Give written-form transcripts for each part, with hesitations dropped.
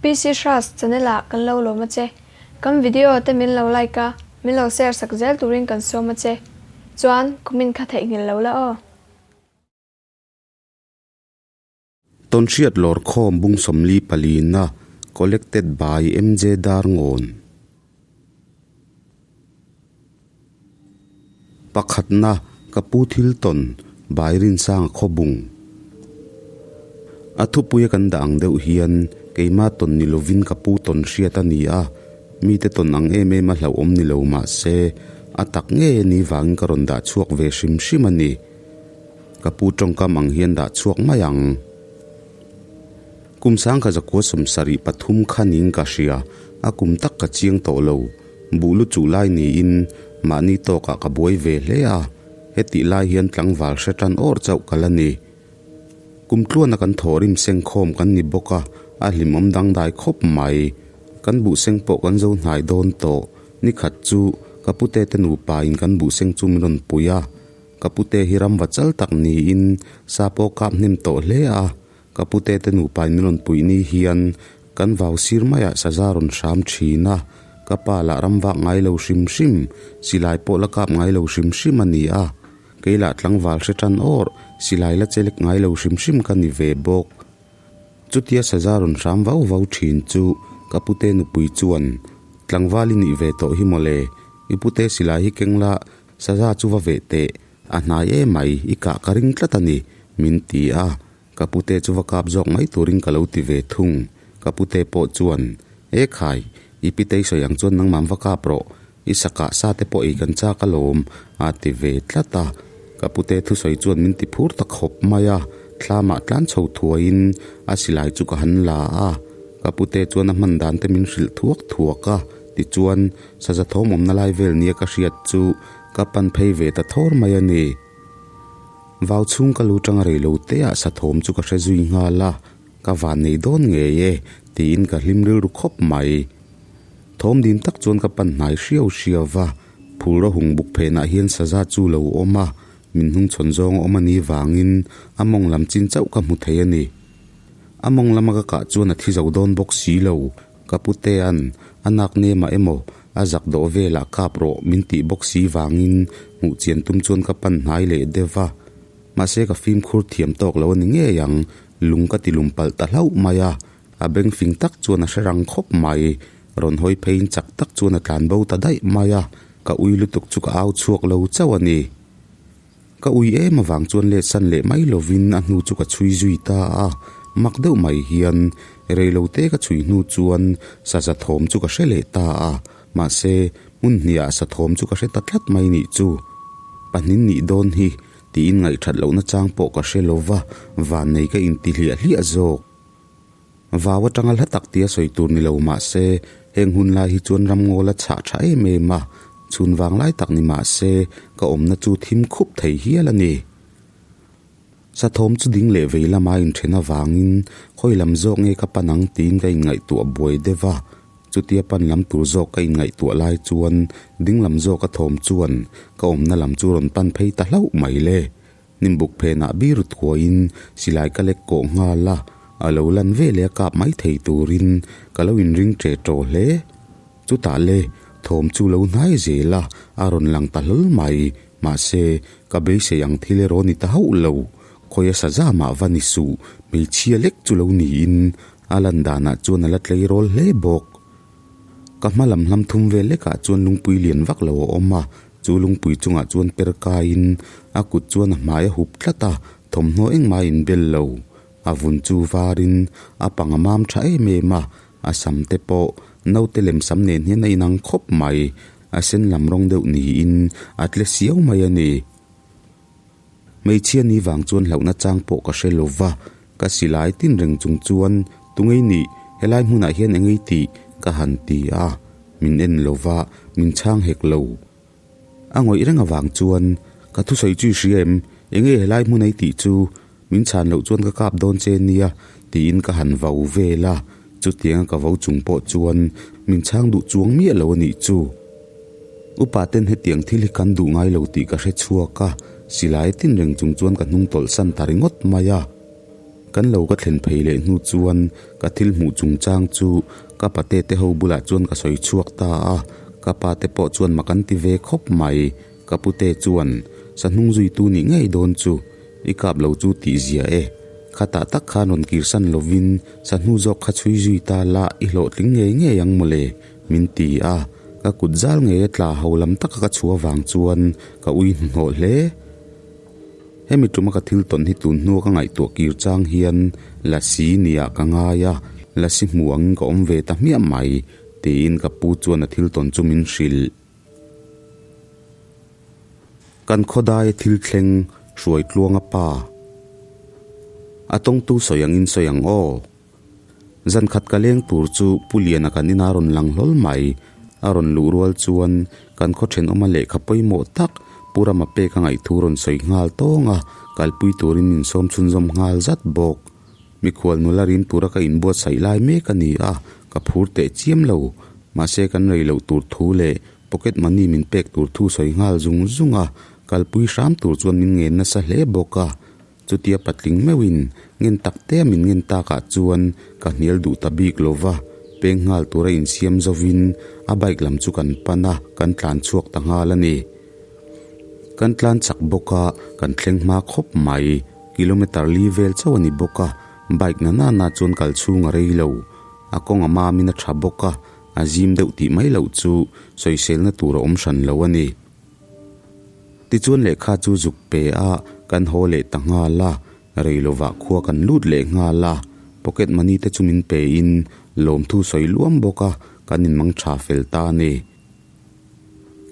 PC Hras channel ah kan lo lawm a che. Kan video te min lo like a, min lo share sak zel turin kan sawm a che. Chuan comment kha theihnghilh lo la aw. Tawnhriat lawrkhawm bung 44 na Collected by MJ Darngawn. Pakhatna, Ka pu thil tawn, Bai Rinsanga Khawbung. A thupuia kan dah ang deuh hian keima tawn ni lovin ka pu tawn hriat a ni a, mite tawn ang em em a hlauhawm ni lo mah se, a tak ngei a ni vangin ka rawn dah chhuak ve hrim hrim a ni. Ka pu tawngkam ang hian dah chhuak mai ang. Kum sangkha zakua 73 khanin ka hria, a kum tak ka chiang tawh lo. Buh lu chuh lai niin mahni tawkah ka buai ve hle a, hetih lai hian tlangval hre tan awr chauh ka la ni. Kum tluana kan thawhrim sengkhawm kan ni bawk a, a hlimawm dangdai khawp mai. Kan buh seng pawh kan zo hnai dawn tawh. Ni khat chu ka pute te nupa in kan buh seng chu min rawn pui a, ka pute hi ram va chal tak niin sa pawh kap hnem tawh hle a, Ka pute te nupa in min rawn puih ni hian kan vau sir maiah saza rawn hram thin a, ka pa lah ram vak ngai lo hrim hrim, silai pawh la kap ngai lo hrim hrim a ni a, kei lah tlangval hre tan awr, silai la chelek ngai lo hrim hrim ka ni ve bawk. Chutia saza rawn hram vau vau thin chu ka pute nupui chuan, Tlangval i nih ve tawh hi mawle, i pute silai hi keng la, saza chu va veh teh, a hnai emai, i kah ka ring tlat a ni, min ti a. Ka pute chu va kap zawk mai turin ka lo ti ve thung. Ka pute pawh chuan, E khai, i pitei sawi ang chuan nangmah va kap rawh, i sakah sa te pawh ei kan chak alawm, a ti ve tlat a. Ka pute thusawi chuan min ti phur ta khawp mai a, thlamah tlan chho thuaiin a silai chu ka han la a. Ka pute chuan a hman dan te min hrilh thuak thuak a, tichuan saza thawm awmna lai vel nia ka hriat chu ka pan phei ve ta thawr mai a ni. Vau chhung ka lu tanga rei lo te ah sathawm chu ka hre zui nghal a, ka van nei dawn ngei e tiin ka hlim rilru khawp mai. Thawm dim tak chuan ka pan hnai hriau hriau va, phul rawhung buk phenah hian saza chu lo awm a, min hnung chhawn zawng a awm a ni vangin a mawng lam chin chauh ka hmu thei a ni. A mawng lama ka kah chuan a thi zo dawn bawk si lo, ka putea'n a nak nemah emaw a zak dawh velah kap rawh min tih bawk si vangin hmuh chian tum chuan ka pan hnai leh deuh va. Mahse ka fimkhur thiam tawk lo a ni ngei ang, lung ka ti lum palh ta hlauh mai a, a beng fing tak chuan a hre rang khawp mai. Rawn hawi pheiin chak tak chuan a tlan bo ta daih mai a, ka ui lutuk chu ka au chhuak lo chauh a ni. Ka ui em avang chuan let san leh mai lovin a hnu chu ka chhui zui ta a, mak deuh mai hian reilote ka chhui hnu chuan saza thawm chu ka hre leh ta a, mahse hmun hniah sa thawm chu ka hre ta tlat mai nih chu. Pahnin nih dawn hi tiin ngaihthat lohna chang pawh ka hre lova, vannei ka inti hliah hliah zawk. Vau atanga hla tak tia sawi tur ni lo mah se, heng hun lai hi chuan ramngawl a chhah tha em em a, chhun vang lai tak ni mah se, ka awmna chu thim khup thei hial a ni. Sathawm chu ding leh vei lama inthen avangin khawi lam zawk nge ka pan ang tiin ka inngaihtuah buai deuh a, chutia pan lam tur zawk ka inngaihtuah lai chuan ding lam zawka thawm chuan ka awmna lam chu rawn pan phei ta hlauh mai le. Hnimbuk phenah bir thuaiin silai ka lek kawh nghal a, a lo lan ve leh a kap mai thei turin ka lo inring ṭe ṭaw hle. Chutah le, thawm chu lo hnai zel a, a rawn lang ta hlawl mai. Mahse, ka beisei ang thil erawh ni ta hauh lo. Khawia saza mah va ni suh, hmeichhia lek chu lo niin a lan danah chuan a la tleirawl hle bawk. Ka hma lam hlam thum vel lekah chuan lungpui lian vak lo a awm a, chu lungpui chungah chuan per kaiin a kut chuan a hmai a hup tlat a, thawmhnaw engmah a inbel lo. A vun chu varin a pang a mam tha em em a, a sam te pawh naute lem sam nen hian a inang khawp mai, a sen lam rawng deuh niin a tle siau mai a ni. Hmeichhia ni vang chuan hlauhna chang pawh ka hre lo va, ka silai tin reng chung chuan tungei nih helai hmunah hian engei tih ka han ti a, min en lo va, min chhang hek lo. A ngawih reng avang chuan ka thusawi chu i hria em, enge helai hmun ei tih chu min chhan loh chuan ka kap dawn che nia tiin ka han vau vel a, chutianga ka vau chung pawh chuan min chhang duh chuang miah lo a nih chu. Upa ten hetiang thil hi kan duh ngai lo tih ka hre chhuak a, silai tin reng chung chuan ka hnung tawlh san ta ringawt mai a. Kan lo ka thlen phei leh hnu chuan ka thil hmuh chungchang chu ka pate te ho bulah chuan ka sawi chhuak ta a, ka pa te pawh chuan mak an ti ve khawp mai. Ka pute chuan, Sa hnung zuitu nih ngei dawn chu, i kap lo chu tih zia e. Khatah tak khan rawn kirsan lovin sa hnu zawk kha chhui zui ta la i hlawhtling ngei ngei ang mawle, min ti a. Ka kut zal ngei a tla ho lam taka ka chhuah vang chuan ka ui hnuhnawh hle. Hemi tuma ka thil tawn hi tun hnua ka ngaihtuah kir chang hian Lasi nia ka ngai a, Lasi hmu angin ka awm ve ta hmiah mai, tiin ka pu chuan a thil tawn chu min hrilh. Kan khawdaia thil thleng hruai tluanga pa. A tawngtu sawi angin sawi ang aw. Zan khat ka leng tur chu Pu Liana kan inah a rawn lang hlawl mai. A rawn luh rual chuan kan khaw thenawma lehkha pawimawh tak Pu Rama pek a ngaihthu rawn sawi nghal tawng a, kalpui turin min sawm chhunzawm nghal zat bawk. Mikhual nula rin tura ka inbuatsaih lai mek a ni a, ka phur teh chiam lo. Mahse kan rei loh tur thu leh pocket money min pek tur thu sawi nghal zung zung a, kalpui hram tur chuan min ngen nasa hle bawk a. Chutia patling meuhin ngen tak te a min ngen takah chuan ka hnial duh ta bik lo va, peng nghal tura insiam zovin a bike lam chu kan pan a, kan tlan chhuak ta nghal a ni. Kan tlan chak bawk a, kan thleng hma khawp mai. Kilometer li vel chauh a ni bawk a, bike na nana chuan kal chhung a rei lo. A kawng a mamin a tha bawk a, a zim deuh tih mai loh chu sawiselna tur a awm hran lo a ni. Tichuan lehkha chu zuk pe a, kan haw leh ta nghal a, rei lovah khua kan lut leh nghal a, pocket money te chu min pe in lawmthu sawi luam bawk a, kan inmang tha fel ta a ni.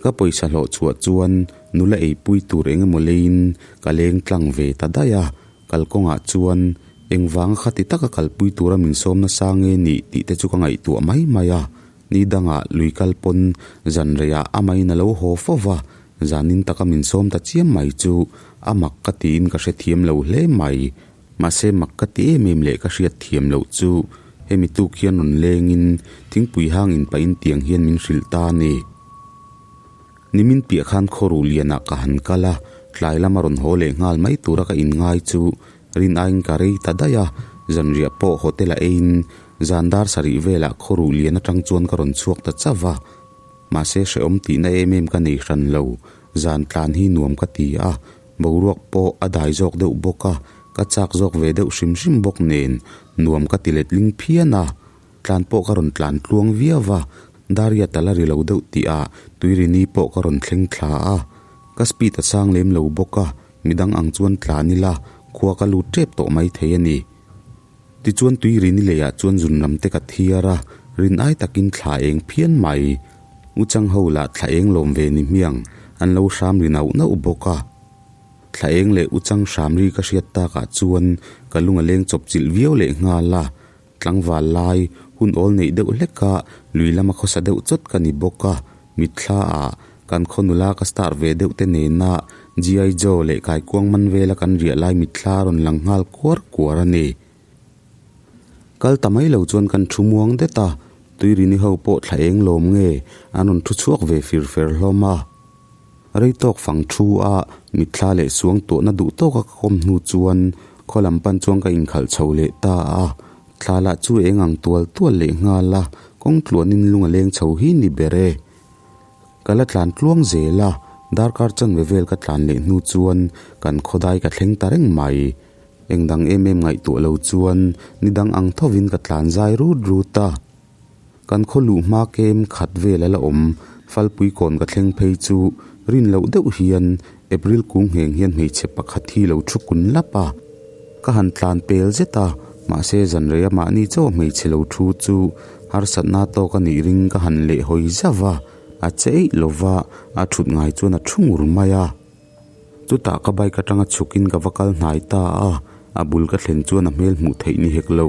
Ka pawisa hlawh chhuah chuan nula eipui tur eng emaw leiin ka leng tlang ve ta daih a, kalkawngah chuan engvanga khati taka kalpui tura min sawm nasa nge nih tih te chu ka ngaihtuah mai mai a. Ni dangah lui kal pawn zan reiah amahin a lo haw fo va, zanin taka min sawm ta chiam mai chu a mak ka tiin ka hrethiam lo hle mai. Mahse mak ka ti em em leh ka hriat thiam loh chu hemi tuk hian rawn lengin thingpui hang in pahin tiang hian min hrilh ta a ni. Nimin piah khan khawruh lianah ka han kal a, tlai lama rawn haw leh nghal mai tura ka inngai chu Rin aiin ka rei ta daih a, zanriah pawh hotel a eiin zan dar sarih velah khawruh lian atang chuan ka rawn chhuak ta chauh va. Mahse hrehawm tihna em em ka nei hran lo, zan tlan hi nuam ka ti a, boruak pawh a dai zawk deuh bawk a, ka chak zawk ve deuh hrim hrim bawk nen nuam ka ti letling phian a. Tlan pawh ka rawn tlan tluang viau va, Daria tal a ri lo deuh tih ah Tuirini pawh ka rawn thleng thla a, ka speed a sang lem lo bawk a, Midang ang chuan tlan ila, khua ka lut tep tawh mai thei a ni. Tichuan Tuirini leiah chuan zun lam te ka thiar a, rin ai takin thla eng phian mai. U Chang ho lah thla eng lawm ve ni hmiang, an lo hram ri nauh nauh bawk a. Thla eng leh U Chang hram ri ka hriat takah chuan ka lung a leng chawp chilh viau leh nghal a. Tlangval lai, hun awl neih deuh hlek a, lui lama khawsa deuh chawt ka ni bawk a, mitthla ah kan khaw nula ka star ve deuh te nena GI Joe leh kaikuang man vela kan riah lai mitthla a rawn lang nghal kuar kuar a ni. Kal ta mai lo chuan kan thu muang det a, Tuirini ho pawh thla eng lawm nge an rawn thu chhuak ve fir fer hlawm a. Rei tawk fang thu a mitthla leh suang tuahna duh tawka ka kawm hnu chuan khaw lam pan chuan ka inkhalh chho leh ta a, thla lah chu eng ang tual tual leh nghal a, kawng tluanin lung a leng chho hi ni ber e. Ka la tlan tluang zel a, darkar chanve vel ka tlan leh hnu chuan kan khawdai ka thleng ta reng mai. Eng dang em em ngaihtuah lo chuan ni dang ang thovin ka tlan zai rut rut a. Kan khaw luh hma kem khat vel a la awm, Falpui kawn ka thleng phei chu rin loh deuh hian April kung ngheng hian hmeichhe pakhat hi lo thu kun lap a. Ka han tlan pel zet a, mahse zan rei a mahni chaw hmeichhe lo thu chu harsatna tawk a nih ring ka han leh hawi zauh a, a che eih lo va, a thut ngai chuan a thu ngur mai a. Chutah ka bike atanga chhukin ka va kal hnai ta a, a bul ka thlen chuan a hmel hmuh theih ni hek lo.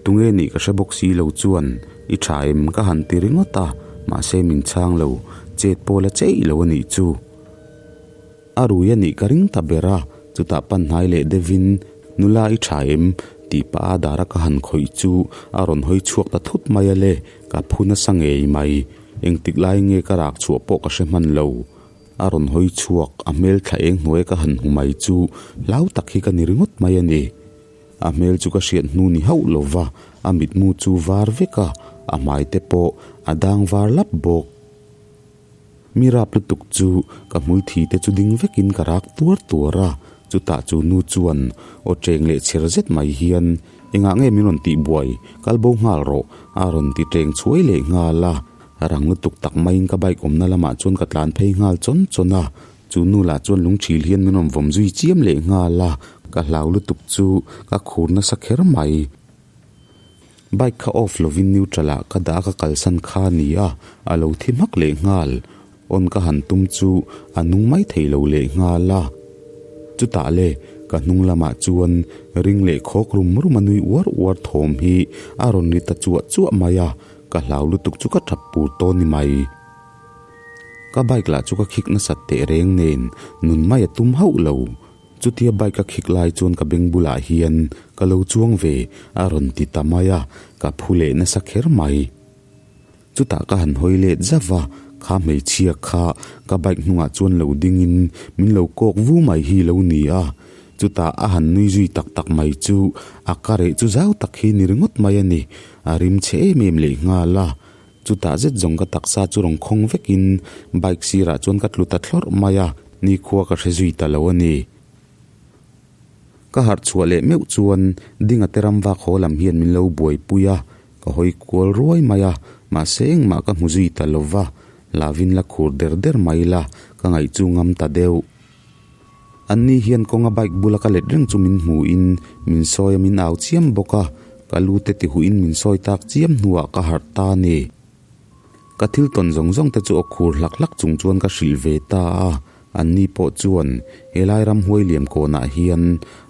Tunge nih ka hre bawk si lo chuan i tha em ka han ti ringawt a, mahse min chhang lo, chet pawh la cheih lo a nih chu. A rui a nih ka ring ta ber a, chutah pan hnai leh deuhin nula i tha em tih pah a dara ka han khawih chu a rawn hawi chhuak ta thut mai a le, ka phu nasa ngei mai. Engtik lai nge ka rak chhuah pawh ka hre hman lo. A rawn hawi chhuak, a hmel thla eng hnuai ka han hmu mai chu hlau tak hi ka ni ringawt mai a ni. A hmel chu ka hriat hnu ni hauh lo va, a mitmu chu var vek a, a hmai te pawh a dang var lap bawk. Mi rap lutuk chu ka hmui thi te chu ding vekin ka rak tuar tuar a, chutah chu nu chuan aw cheng leh chher zet mai hian, Engah nge min rawn tih buai, kal bo nghal rawh, a rawn ti teng chhuai leh nghal a. Rang lutuk tak maiin ka bike awmna lamah chuan ka tlan phei nghal chawn chawn a, chu nu lah chuan lungthil hian min rawn vawm zui chiam leh nghal a, ka hlau lutuk chu ka khur nasa kher mai. Bike kha off lovin neutral ah ka dah a ka kalsan kha a ni a, a lo thi hmak leh nghal. On ka han tum chu a nung mai thei lo leh nghal a. Chutah le ka hnung lamah chuan ring leh khawk rum rum a nui uar uar thawm hi a rawn ri ta chuah chuah mai a, ka hlau lutuk chu ka tap pur tawn ni mai. Ka bike lah chu ka khik nasat teh reng nen nun mai a tum hauh lo. Chutia bike a khik lai chuan ka beng bulah hian ka lo chuang ve a rawn ti ta mai a, ka phu leh nasa kher mai. Chutah ka han hawi let zauh va, kha hmeichhia kha ka bike hnungah chuan lo dingin min lo kawk vu mai hi lo ni a. Chutah a han nui zui tak tak mai chu a ka reh chu zau tak hi ni ringawt mai a ni, a rim chhe em em leh nghal a. Chutah zet zawng ka taksa chu rawn khawng vekin bike sirah chuan ka tlu ta thlawrh mai a, nikhua ka hre zui ta lo a ni. Ka harh chhuah leh meuh chuan Dinga te ram vak haw lam hian min lo buaipui a, ka hawi kual ruai mai a, mahse engmah ka hmu zui ta lo va, lavin la khur der der mai la ka ngaih chu ngam ta deuh. Anni hian kawnga bike bula ka let reng chu min hmuhin min sawi a min au chiam bawk a, ka lu te tihuhin min sawi tak chiam hnuah ka harh ta a ni. Ka thil tawn zawng zawng te chu aw khur hlak hlak chung chuan ka hrilh ve ta a, anni pawh chuan helai ramhuai liam kawnah hian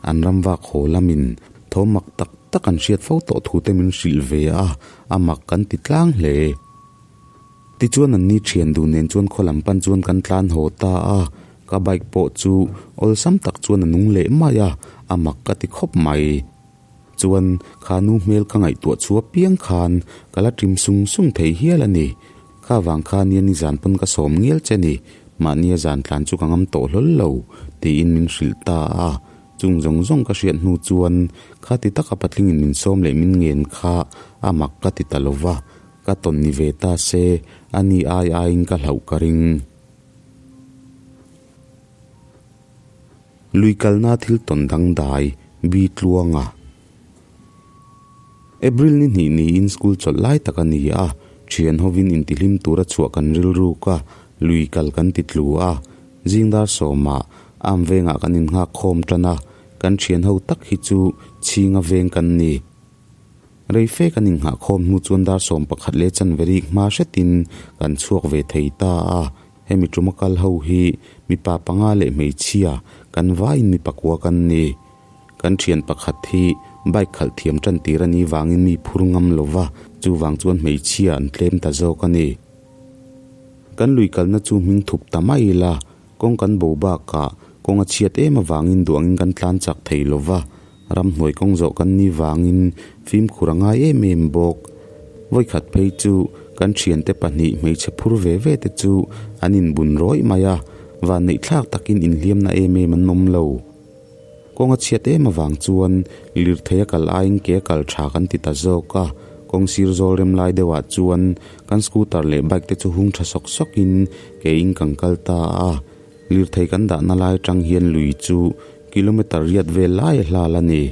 an ram vak haw lamin thawm mak tak tak an hriat fo tawh thu te min hrilh ve a, a mak kan ti tlang hle. Tichuan anni thian dun nen chuan khaw lam pan chuan kan tlan haw ta a, ka bike pawh chu awlsam tak chuan a nung leh mai a, a mak ka ti khawp mai. Chuan kha nu hmel ka ngaihtuah chu apiang khan ka la ṭim sung sung thei hial a ni. Kha vang kha nia nizan pawn ka sawm ngial che ni, mahnia zan tlan chu ka ngam tawh hlawl lo, tiin min hrilh ta a. Chung zawng zawng ka hriat hnu chuan kha ti taka patlingin min sawm leh min ngen kha a mak ka ti ta lo va, Ka tawn ni ve ta se, a ni ai aiin ka hlauh ka ring. Lui kalna thil tawn dangdai bi tluanga. April ni hnih niin school chawlh lai tak a ni a, thian hovin intihlim tura chhuah kan rilruk a, lui kal kan ti tlu a. Zingdar sawmah am vengah kan innghak khawm tan a, kan thian ho tak hi chu chhinga veng kan ni. Rei fe kan inghahkhawm hnu chuan dar 11 leh chanve rik hma hretin kan chhuak ve thei ta a, hemi tuma kal ho hi mipa panga leh hmeichhia kan vaiin mi pakua kan ni. Kan thian pakhat hi bike khalh thiam tan tir a nih vangin mi phur ngam lo va, chuvang chuan hmeichhia an tlem ta zawk a ni. Kan lui kalna chu hming thup ta mai ila, Kawng kan bo bakah kawng a chhiat em avangin duh angin kan tlan chak thei lo va, ramhnuai kawng zawh kan ni vangin fimkhur a ngai em em bawk. Vawikhat phei chu kan thiante pahnih hmeichhe phur ve ve te chu an inbun rawih mai a, vanneih thlak takin inhliamna em em an awm lo. Kawng a chhiat em avang chuan lirthei a kal aiin ke a kal tha kan ti ta zawk a, kawng sir zawl rem lai deuhah chuan kan scooter leh bike te chu hung tha sawk sawkin keiin kan kal ta a, lirthei kan dahna lai atang hian lui chu kilometer riat vel lai a hlal a ni.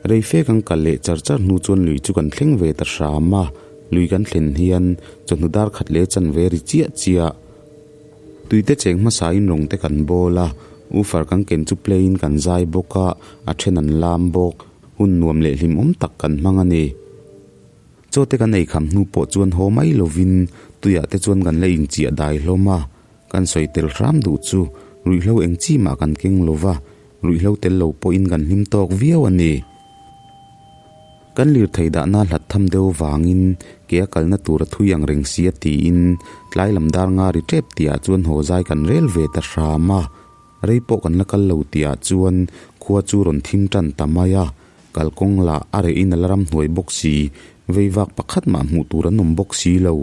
Rei fe kan kal leh char char hnu chuan lui chu kan thleng ve ta hram a, lui kan thlen hian chawhnu dar khat leh chanve ri chiah chiah. Tuite cheng hmasain rawng te kan bawl a, woofer kan ken chu play in kan zai bawk a, a then an lam bawk. Hun nuam leh hlimawm tak kan hmang a ni. Chaw te kan ei kham hnu pawh chuan haw mai lovin tuiah te chuan kan la inchiah dai hlawm a, kan sawi tel hram duh chu ruihhlo eng chi mah kan keng lo va, ruihhlo tel lo pawhin kan hlim tawk viau a ni. Kan lirthei dahna hlat tham deuh vangin ke a kalna tur a thui ang reng si a tiin tlai lam dar nga ri tep tihah chuan haw zai kan rel ve ta hram a, rei pawh kan la kal lo tihah chuan khua chu rawn thim tan ta mai a, kalkawng lah a rehin a la ramhnuai bawk si, vei vak pakhat mah hmuh tur an awm bawk si lo.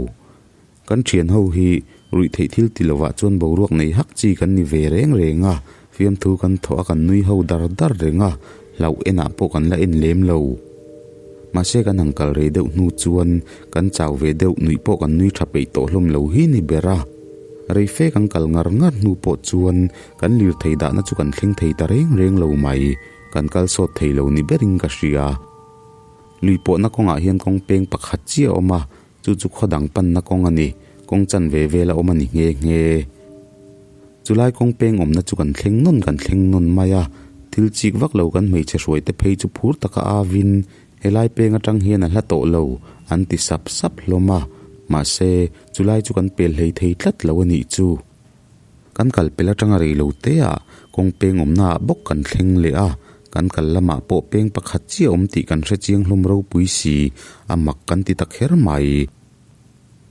Kan thian ho hi ruih theih thil ti lovah chuan boruak nei hak chi kan ni ve reng reng a, fiamthu kan thawh a kan nui ho dar dar reng a, hlauh enah pawh kan la en lem lo. Mahse kan han kal rei deuh hnu chuan kan chau ve deuh nuih pawh kan nui tha peih tawh hlawm lo hi ni ber a. Rei fe kan kal ngar ngar hnu pawh chuan kan lirthei dahna chu kan thleng thei ta reng reng lo mai, kan kal sawt thei lo ni berin ka hria. Lui pawhna kawngah hian kawng peng pakhat chiah a awm a, Chu chu khaw dang panna kawng a ni, kawng chanve vel a awm a ni nghe nghe. Chulai kawng peng awmna chu kan thleng nawn kan thleng nawn mai a, thil chik vak lo kan hmeichhe hruaite phei chu phur taka avin helai peng atang hian a hla tawh lo an ti sap sap hlawm a, mahse chulai chu kan pel hlei thei tlat lo a nih chu. Kan kal pel atanga rei lo te ah kawng peng awmna ah bawk kan thleng leh a, kan kal lamah pawh peng pakhat chiah awm tih kan hre chiang hlawm ropui si, a mak kan ti ta kher mai.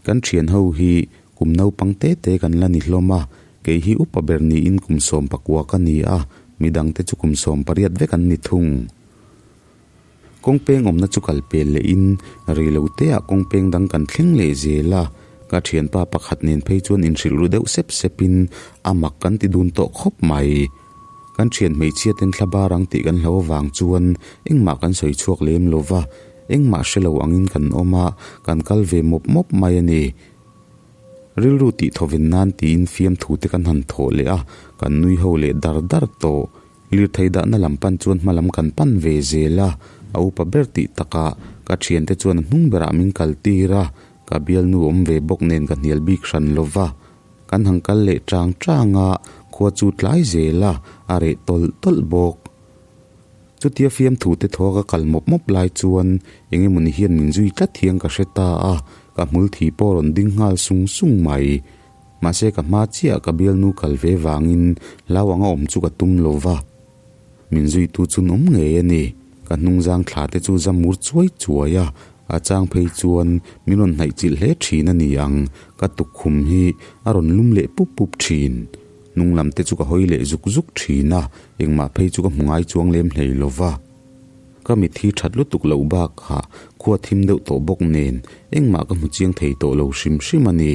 Kan thian ho hi kum naupang te te kan la ni hlawm a, kei hi upa ber niin kum 19 ka ni a, midang te chu kum 18 vek an ni thung. Kawng peng awmna chu kal pel lehin rei lo teah kawng peng dang kan thleng leh zel a, ka thianpa pakhat nen phei chuan inhrilh ru deuh sep sepin a mak kan ti dun tawh khawp mai. Kan thian hmeichhia ten thla bar ang tih kan hlo avang chuan engmah kan sawi chhuak lem lo va, engmah hre lo angin kan awm a, kan kal ve mawp mawp mai a ni. Rilru tih thawven nan tiin fiamthu te kan han thawh leh a, kan nui ho leh dar dar tawh. Lirthei dahna lam pan chuan hma lam kan pan ve zel a, a upa ber tih takah ka thiante chuan a hnung berah min kal tir a, ka bialnu awm ve bawk nen ka hnial bik hran lo va. Kan han kal leh chang chang a, khua chu tlai zel a, a reh tawlh tawlh bawk. Chutia fiamthu te thaw ka kal mawp mawp lai chuan eng emawni hian min zui tlat hian ka hre ta a, ka hmul thi pawh a rawn ding nghal sung sung mai. Mahse ka hma chiah ka bialnu kal ve vangin hlau anga awm chu ka tum lo va, min zuitu chu an awm ngei a ni. Ka hnungzang thla te chu za mur chuai chuai a, a chang phei chuan min rawn hnaih chilh hle thin a ni ang, ka tukkhum hi a rawn lum leh pup pup thin. Hnung lam te chu ka hawi leh zuk zuk thin a, engmah phei chu ka hmu ngai chuang lem hlei lo va. Ka mit hi that lutuk loh bakah khua thim deuh tawh bawk nen engmah ka hmu chiang thei tawh lo hrim hrim a ni.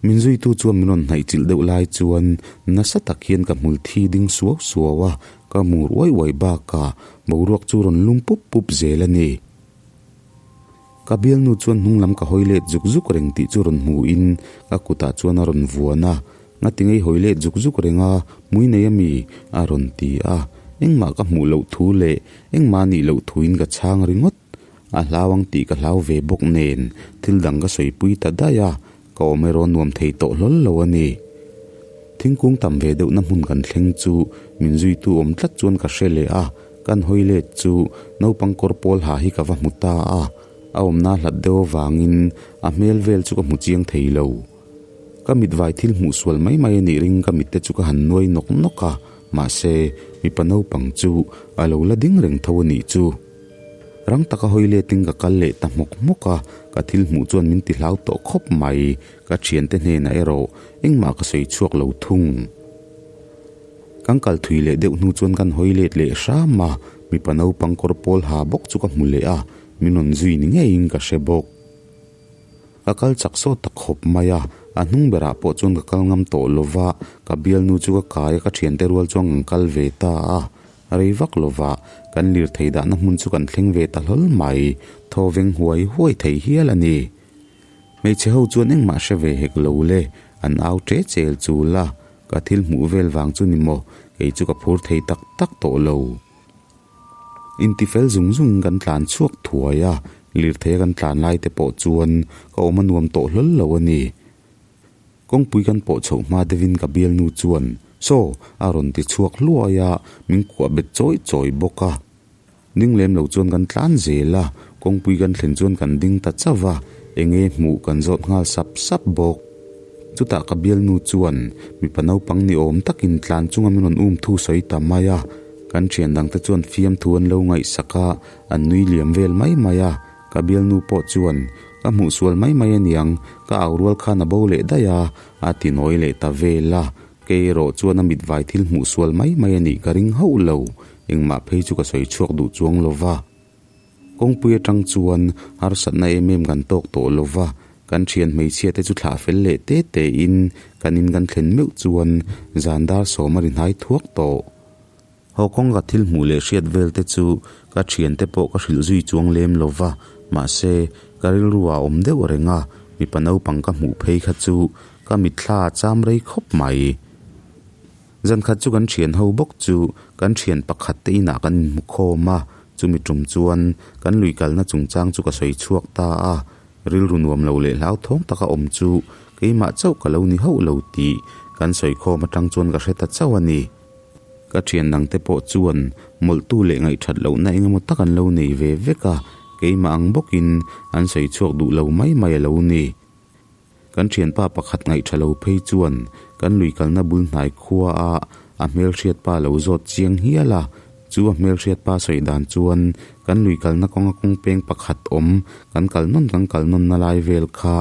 Min zuitu chuan min rawn hnaih chilh deuh lai chuan nasa tak hian ka hmul thi ding suau suau a, ka mur uai uai bakah boruak chu rawn lum pup pup zel a ni. Ka bialnu chuan hnung lam ka hawi let zuk zuk reng tih chu rawn hmuhin ka kutah chuan a rawn vuan a, Ngati ngei hawi let zuk zuk reng a, hmui nei ami? a rawn ti a, engmah ka hmuh loh thu leh engmah nih loh thuin ka chhang ringawt. A hlau ang tih ka hlau ve bawk nen thil dang ka sawipui ta daih a, ka awm erawh nuam thei tawh hlawl lo a ni. Thingkung tam ve deuhna hmun kan thleng chu min zuitu awm tlat chuan ka hre leh a, kan hawi let chu naupang kawr pawl ha hi ka va hmu ta a, a awmna hlat deuh avangin a hmel vel chu ka hmu chiang thei lo. Ka mitvai thil hmuh sual mai mai a nih ring ka mitte chu ka han nuai nawk nawk a, mahse mipa naupang chu a lo la ding reng tho a nih chu. Rang taka hawi letin ka kal leh ta hmawk hmawk a, ka thil hmuh chuan min ti hlau tawh khawp mai. Ka thiante hnenah erawh engmah ka sawi chhuak lo thung. Kan kal thui leh deuh hnu chuan kan hawi let leh hram a, mipa naupang kawr pawl ha bawk chu ka hmu leh a, min rawn zui ni ngeiin ka hre bawk. Ka kal chak sawt ta khawp mai a, a hnung berah pawh chuan ka kal ngam tawh lo va, ka bialnu chu ka kai a, ka thiante rual chuan kan kal ve ta a. Rei vak lova kan lirthei dahna hmun chu kan thleng ve ta hlawl mai, thaw veng huai huai thei hial a ni. Hmeichhe ho chuan engmah hre ve hek lo le, an au che chel chul a, ka thil hmuh vel vang chu ni maw, kei chu ka phur thei tak tak tawh lo. Intifel zung zungin kan tlan chhuak thuai a, lirthei a kan tlan lai te pawh chuan ka awm a nuam tawh hlawl lo a ni. Kawngpui kan pawh chhoh hma deuhin ka bialnu chuan, Saw! a rawn ti chhuak hluai a, min kuah bet chawi chawi bawk a. Ding lem lo chuan kan tlan zel a, kawngpui kan thlen chuan kan ding ta chauh a, enge hmuh kan zawt nghal sap sap bawk. Chutah ka bialnu chuan mipa naupang ni awm takin tlan chunga min rawn um thu sawi ta mai a, kan thian dangte chuan fiamthu an lo ngaihsak a, an nui liam vel mai mai a. Ka bialnu pawh chuan, Ka hmuh sual mai mai aniang, ka au rual khan a bo leh daih a, a ti nawi leh ta vel a. Kei erawh chuan a mitvai thil hmuh sual mai mai a nih ka ring hauh lo, engmah phei chu ka sawi chhuak duh chuang lo va. Kawngpui atang chuan harsatna em em kan tawk tawh lo va, kan thian hmeichhia te chu thlah fel leh te te in kan in kan thlen meuh chuan zan dar sawm a ri hnai thuak tawh. Haw kawng ka thil hmuh leh hriat vel te chu ka thiante pawh ka hrilh zui chuang lem lo va, mahse, ka rilru ah awm deuh reng a, mipa naupang ka hmuh phei kha chu ka mitthla a cham rei khawp mai. Zan khat chu kan thian ho bawk chu kan thian pakhat te inah kan inhmu khawm a, chumi tum chuan kan lui kalna chungchang chu ka sawi chhuak ta a, rilru nuam lo leh hlauthawng taka awm chu keimah chauh ka lo ni hauh lo tih kan sawi khawm atang chuan ka hre ta chauh a ni. Ka thian dangte pawh chuan mawlhtu leh ngaihthat lohna eng emaw tak an lo nei ve vek a, keimah ang bawkin an sawi chhuak duh lo mai mai a lo ni. Kan thianpa pakhat ngaihtha lo phei chuan kan lui kalna bul hnai khua a a hmelhriat pa lo zawt chiang hial a, chu a hmelhriat pa sawi dan chuan kan lui kalna kawnga kawng peng pakhat awm kan kal nawn kan kal nawnna lai vel kha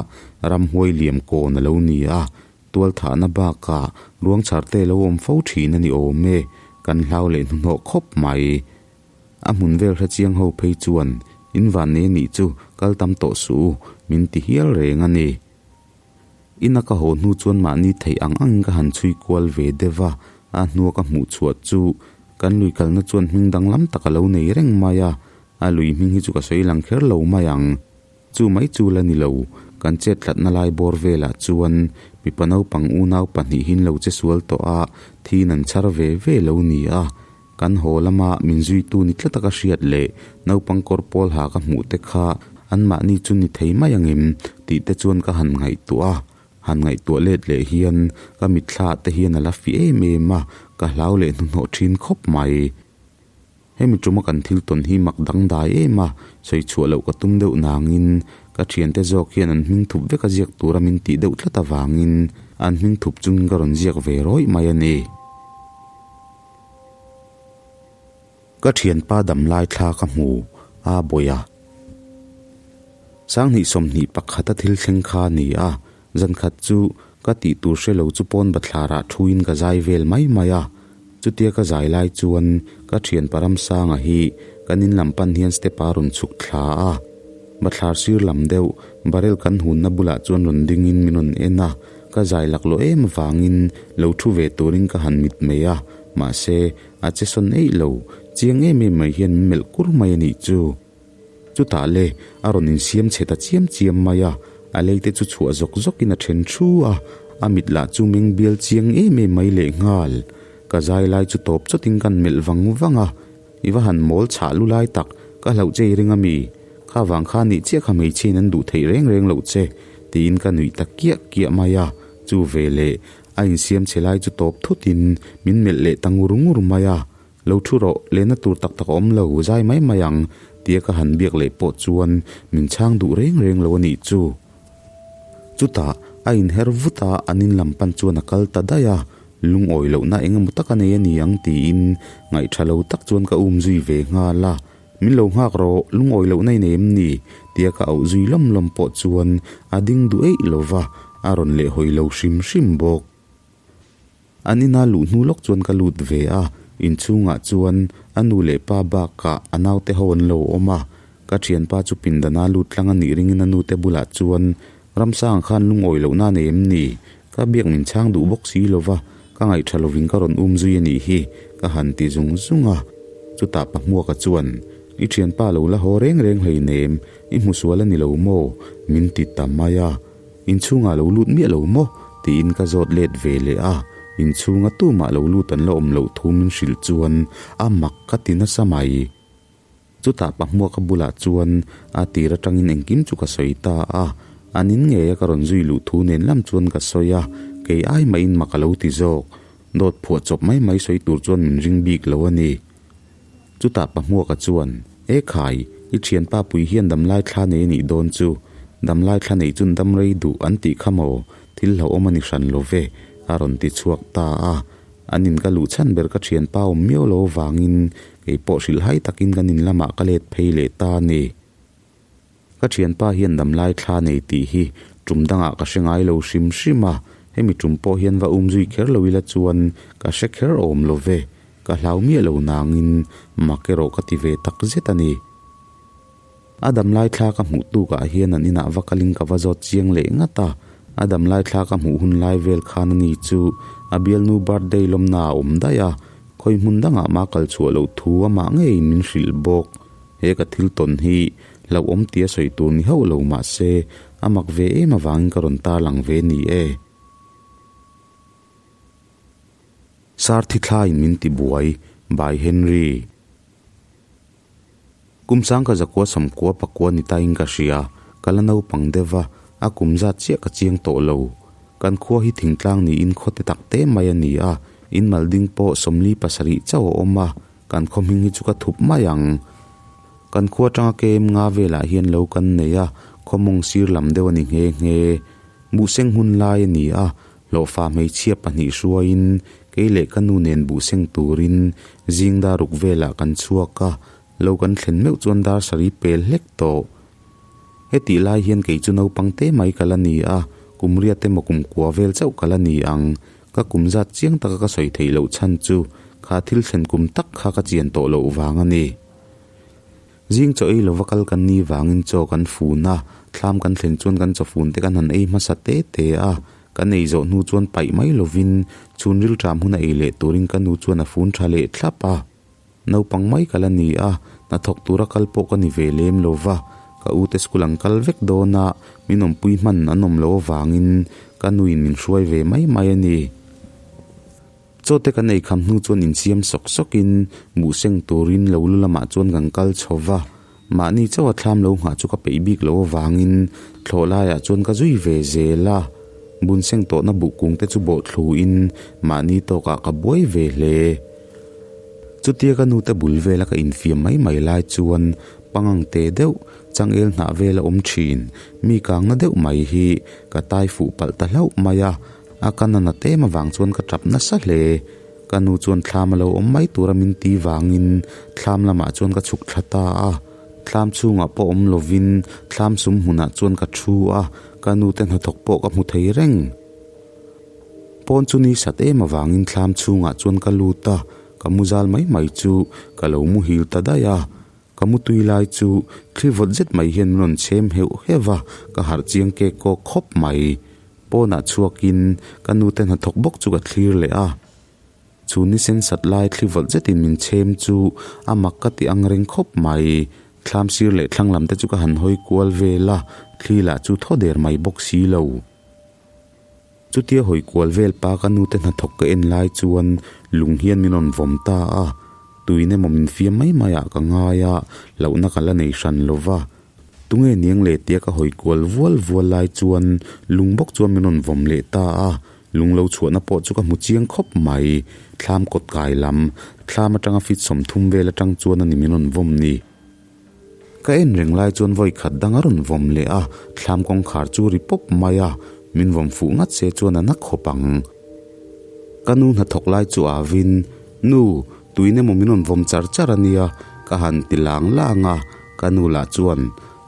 ramhuai liam kawn a lo ni a, Tualthahna bakah ruang chharte lo awm fo thin a ni awm e, kan hlau leh hnuhnawh khawp mai. A hmun vel hre chiang ho phei chuan in vannei anih chu kal tam tawh suh u, min ti hial reng a ni. Ina ka haw hnu chuan mahni theih ang angin ka han chhui kual ve deuh a, a hnua ka hmuh chhuah chu kan lui kalna chuan hming danglam tak a lo nei reng mai a, a lui hming hi chu ka sawi lang kher lo mai ang. Chu mai chu la ni lo, kan chet tlatna lai bawr velah chuan mipa naupang unau pahnihin lo che sual tawh a, thin an chhar ve ve lo ni a. Kan haw lama min zuitu ni tlat a ka hriat leh naupang kawr pawl ha ka hmuh te kha anmahni chu ni thei mai ang em tih te chuan ka han ngaihtuah a. Han ngaihtuah let leh hian ka mitthla te hian a la fi em em a, ka hlau leh hnuhnawh thin khawp mai. Hemi tuma kan thil tawn hi mak dangdai em a, sawi chhuah loh ka tum deuh nangin ka thiante zawk hian an hming thup vek a ziak tura min tih deuh tlat avangin an hming thup chungin ka rawn ziak ve rawih mai a ni. Ka thianpa damlai thla ka hmu a bawih a. Sanghnih 21 a thil thleng kha a ni a, Zankhat chu ka tih tur hre lo chu pawn bathlarah thuin ka zai vel mai mai a. Chutia ka zai lai chuan ka thian Paramsanga hi kan in lam pan hian step a rawn chhuk thla a. Bathlar sir lam deuh barrel kan hunna bulah chuan rawn dingin min rawn en a. Ka zai laklawh em avangin lo thu ve turin ka han mit mai a, mahse a che sawn eih lo, chiang em em mai hian min melh kur mai a nih chu. Chutah le, a rawn insiam chhe ta chiam chiam mai a, a lei te chu chhuah zawk zawkin a then thu a, a mit lah chu meng bial chiang em em mai lehnghal. Ka zai lai chu tawp chawtin kan melh vang vang a, I va han mawl chhah lu lai tak, ka hlauh che i ring a mi? Kha vang kha nih chiah kha hmeichhiain an duh theih reng reng loh che, tiin ka nuih ta kiah kiah mai a, chu veleh a insiam chhe lai chu tawp thutin min melh leh ta ngur ngur mai a, Lo thu rawh, lehna tur tak tak a awm lo, zai mai mai ang, tia ka han biak leh pawh chuan min chhang duh reng reng lo a nih chu. Chutah, a inher vut a, an in lam pan chuan a kal ta daih a, lungawi lohna eng emaw tak a nei a ni ang tiin ngaihṭha lo tak chuan ka um zui ve nghal a, Min lo nghak rawh, lungawi lohna i nei em ni? tia ka auh zui lawm lawm pawh chuan a ding duh eih lo va, a rawn lehhawi lo hrim hrim bawk. An ina luh hnu lawk chuan ka lut ve a, inchhungah chuan a nu leh pa bakah a naute ho an lo awm a. Ka thianpa chu pindana lut tlang a nih ringin a nute bulah chuan, Ramsanga khan lungawi lohna a nei em ni? Ka biak min chhang duh bawk si lo va, ka ngaihṭha lovin ka rawn um zui a nih hi, ka han ti zung zung a. Chutah Pahmuaka chuan, I thianpa lo la haw reng reng hleinem, i hmu sual a ni lo maw? min ti ta mai a. Inchhungah lo lut miah lo maw? tiin ka zawt let ve leh a, inchhunga tumah lo lut an la awm loh thu min hrilh chuan a mak ka ti nasa mai. Chutah Pahmuaka bulah chuan a tir atangin engkim chu ka sawi ta a, an in ngeia ka rawn zui luh thu nen lam chuan ka sawi a, kei ai mahin mak a lo ti zawk. Dawt phuah chawp mai mai sawi tur chuan min ring bik lo a ni. Chutah Pahmuaka chuan, E khai, i thianpa pui hian damlai thla nei a nih dawn chu. Damlai thla neih chun dam rei duh an tih kha maw? Thil hlauhawm a ni hran lo ve, a rawn ti chhuak ta a. An in ka luh chhan ber ka thianpa awm miau lo avangin kei pawh hrilhhai takin kan in lamah ka let phei leh ta a ni. Ka thianpa hian damlai thla nei tih hi tum dangah ka hre ngai lo hrim hrim a, hemi tum pawh hian va um zui kher lo ila chuan ka hre kher awm lo ve, ka hlau miah lo nangin mak erawh ka ti ve tak zet a ni. A damlai thla ka hmuh tukah hian an inah va kalin ka va zawt chiang leh ngat a, a damlai thla ka hmuh hun lai vel khan ani chu a bialnu birthday lawmna a awm daih a. Khawi hmun dangah mah kal chhuah loh thu amah ngeiin min hrilh bawk. He ka thil tawn hi hlauhawm tia sawi tur ni hauh lo mah se, a mak ve em avangin ka rawn tarlang ve ni e. Sarthi thlaiin min ti buai by Henry. Kum sangka zakua sawmkua pakua ni tain ka hria, ka la naupang deuh va, a kum zat chiah ka chiang tawh lo. Kan khua hi thingtlang niin khaw te tak te mai a ni a, in mal ding pawh 47 chauh a awm a, kan khaw hming hi chu ka thup mai ang. Kan khua atanga kem nga velah hian lo kan nei a, khaw mawng sir lam deuh a ni nghe nghe. Buhseng hun lai a ni a, Hlawhfa hmeichhia pahnih hruaiin kei leh ka nu nen buhseng turin zing dar ruk velah kan chhuak a, lo kan thlen meuh chuan dar sarih pel hlek tawh. Hetih lai hian kei chu naupang te mai ka la ni a, kum riat emaw kum kua vel chauh ka la ni ang. Ka kum zat chiang taka ka sawi theih loh chhan chu kha thil thlen kum tak kha ka chian tawh loh vang a ni. Zing chaw ei lova kal kan ni vangin chaw kan fun a, thlam kan thlen chuan kan chaw fun te kan han ei hmasa te te a, kan ei zawh hnu chuan paih mai lovin chhun rilṭam huna ei leh turin ka nu chuan a fun ṭha leh thlap a. Naupang mai ka la ni a, hnathawk tura kal pawh ka ni ve lem lova, ka u te school an kal vek dawn a, min awmpui hman an awm loh avangin ka nuin min hruai ve mai mai a ni. Chaw te kan ei kham hnu chuan insiam sawk sawkin buhseng turin lo lu lamah chuan kan kal chho va, mahni chauha thlam lo nghah chu ka peih bik loh avangin thlawh laiah chuan ka zui ve zel a, bunseng tawhna buh kung te chu bawh thluin mahni tawkah ka buai ve hle. Chutia ka nute bul vela ka infiam mai mai lai chuan pangang te deuh changel hnah vela awm thin mi kangna deuh mai hi ka tai fuh palh ta hlauh mai a, A ka nana tem avang chuan ka tap nasa hle. Ka nu chuan thlam a lo awm mai tura min ti vangin thlam lamah chuan ka chhuk thla ta a. Thlam chhungah pawh awm lovin thlam sum hmunah chuan ka thu a, ka nu te hnathawk pawh ka hmu thei reng. Pawn chu ni sat em avangin thlam chhungah chuan ka lut a, ka mu zal mai mai chu ka lo muhil ta daih a. Ka mutui lai chu thli vawt zet mai hian min rawn chhem heuh heuh a, ka harh chiang kek kawk khawp mai. Pawnah chhuakin ka nute hnathawk bawk chu ka thlir leh a. Chu ni sen sat lai thli vawt zetin min chhem chu a mak ka ti ang reng khawp mai. Thlam sir leh thlang lam te chu ka han hawi kual vel a, thli lah chu thaw der mai bawk si lo. Chutia hawi kual vel pa ka nute hnathawk ka en lai chuan lung hian min rawn vawm ta a, tuin emaw min fiam mai mai ah ka ngai a, hlauhna ka la nei hran lo va. Tunge niang leh tia ka hawi kual vual vual lai chuan lung bawk chuan min rawn vawm leh ta a, lung lo chhuahna pawh chu ka hmu chiang khawp mai. Thlam kawt kai lam, thlam atanga feet 30 vel atang chuan a ni min rawn vawm ni. Ka en reng lai chuan vawi khat dang a rawn vawm leh a, thlam kawngkhar chu ri pawp mai a, min vawm fuh ngat se chuan a na khawp ang. Ka nu hnathawk lai chu a vin, Nu, tuin emaw min rawn vawm char char a nia, ka han ti lang lang a, ka nu lah chuan,